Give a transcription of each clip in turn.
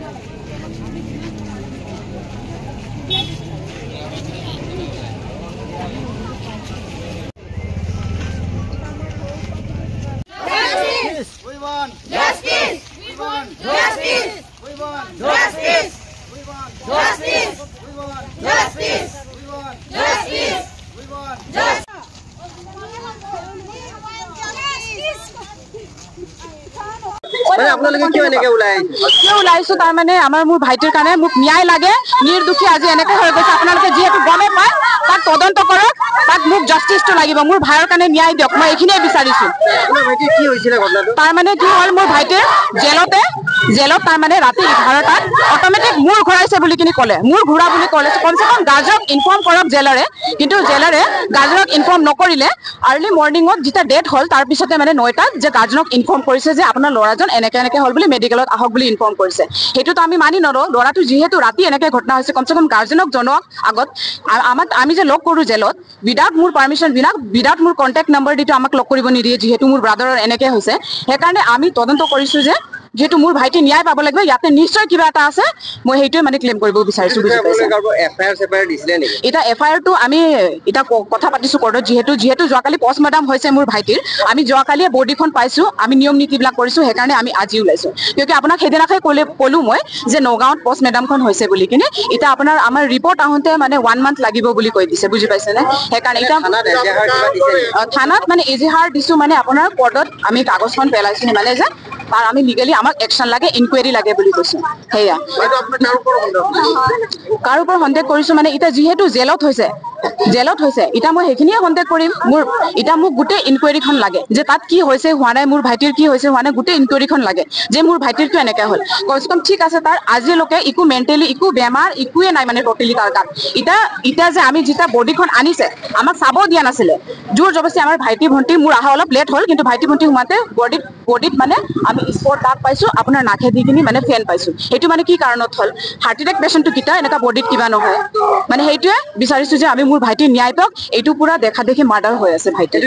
We want justice. We want justice. We want justice. We want justice. We want justice. We want justice. We want justice. আপোনালোকে কিয় এনেকে ওলাই কিয় ওলাইছো? তাৰমানে আমাৰ মোৰ ভাইটিৰ কাৰণে মোক ন্যায় লাগে। নিৰ্দোষী আজি এনেকে হৈ গৈছে, আপোনালোকে যিহেতু গমেই পায়, তাক তদন্ত কৰক, তাক মোক জাষ্টিছটো লাগিব, মোৰ ভাইৰ কাৰণে ন্যায় দিয়ক, মই এইখিনিয়ে বিচাৰিছো। কি হৈছিলে ঘটনাটো? তাৰমানে কি হ'ল, মোৰ ভাইটিৰ জেলত তাৰমানে ৰাতি 11টাত অট'মেটিক মূৰ ঘূৰাইছে বুলি কিনি ক'লে, মূৰ ঘূৰা বুলি ক'লে। কমচে কম গাৰ্জেনক ইনফৰ্ম কৰক জেলাৰে, কিন্তু জেলাৰে গাৰ্জেনক ইনফৰ্ম নকৰিলে। আৰ্লি মৰ্ণিঙত যেতিয়া ডেথ হ'ল, তাৰপিছতে মানে 9টাত যে গাৰ্জেনক ইনফৰ্ম কৰিছে যে আপোনাৰ ল'ৰাজন এনেকে এনেকে হ'ল বুলি, মেডিকেলত আহক বুলি ইনফৰ্ম কৰিছে। সেইটোতো আমি মানি নলওঁ। ল'ৰাটো যিহেতু ৰাতি এনেকে ঘটনা হৈছে, কমচে কম গাৰ্জেনক জনোৱাক আগত। আমাক আমি যে লগ কৰোঁ জেলত, উইদাউট মোৰ পাৰ্মিশ্যন, উইদাউট মোৰ কণ্টেক্ট নম্বৰ দিটো আমাক লগ কৰিব নিদিয়ে, যিহেতু মোৰ ব্ৰাদাৰৰ এনেকে হৈছে। সেইকাৰণে আমি তদন্ত কৰিছোঁ যে যিহেতু মোৰ ভাইটি ন্যায় পাব লাগিব, ইয়াতে নিশ্চয় কিবা এটা আছে। মই সেইটোৱে মানে ক্লেইম কৰিব বিচাৰিছো, বুজি পাইছে? এতিয়া এফ আই আৰটো আমি এতিয়া কথা পাতিছো কোৰ্টত, যিহেতু যোৱাকালি পষ্টমৰ্টম হৈছে মোৰ ভাইটিৰ, আমি যোৱাকালিয়ে বডিখন পাইছো, আমি নিয়ম নীতিবিলাক কৰিছো, সেইকাৰণে আমি আজি ওলাইছো। কিয়কি আপোনাক সেইদিনাখনে ক'লো মই যে নগাঁৱত পষ্টমৰ্টমখন হৈছে বুলি কিনে। এতিয়া আপোনাৰ আমাৰ ৰিপৰ্ট আহোঁতে মানে 1 মান্থ লাগিব বুলি কৈ দিছে, বুজি পাইছেনে? সেইকাৰণে এতিয়া থানাত মানে এজেহাৰ দিছো, মানে আপোনাৰ কোৰ্টত আমি কাগজখন পেলাইছো, মানে যে তাৰ আমি লিগেলি আমাক একশ্যন লাগে, ইনকুৱেৰী লাগে বুলি কৈছো। সেয়া কাৰ ওপৰত সন্দেহ কৰিছো মানে এতিয়া যিহেতু জেলত হৈছে, এতিয়া মই সেইখিনিয়ে সন্দেহ কৰিম। মোৰ এতিয়া মোক গোটেই ইনকুৱেৰীখন লাগে যে তাত কি হৈছে হোৱা নাই, মোৰ ভাইটিৰ কি হৈছে হোৱা নাই, গোটেই ইনকুৱেৰীখন লাগে যে মোৰ ভাইটিৰ কিয় এনেকে হ'ল। কমচে কম ঠিক আছে, তাৰ আজিলৈকে একো মেণ্টেলি একো বেমাৰ একোৱে নাই, মানে ট'টেলি তাৰ গাত। এতিয়া যে আমি যেতিয়া বডিখন আনিছে, আমাক চাব দিয়া নাছিলে, জোৰ জবৰদস্তি আমাৰ ভাইটি ভণ্টি, মোৰ অহা অলপ লেট হ'ল, কিন্তু ভাইটি ভণ্টি সোমাতে বডিত মানে আমি স্পট দাগ পাইছো, আপোনাৰ নাকে দি কিনি মানে ফেন পাইছো। সেইটো মানে কি কাৰণত হ'ল? হাৰ্ট এটেক পেচেণ্টটো কেতিয়াও এনেকুৱা বডিত কিবা নহয়। মানে সেইটোৱে বিচাৰিছো যে আমি মোৰ ভাইটি ন্যায় পাওক। এইটো পুৰা দেখা দেখি মাৰ্ডাৰ হৈ আছে ভাইটি,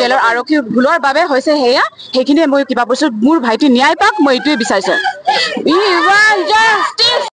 জেলৰ আৰক্ষীৰ ভুলৰ বাবে হৈছে। সেয়া সেইখিনিয়ে মই কিবা কৈছো, মোৰ ভাইটি ন্যায় পাওক, মই এইটোৱে বিচাৰিছো। We want justice.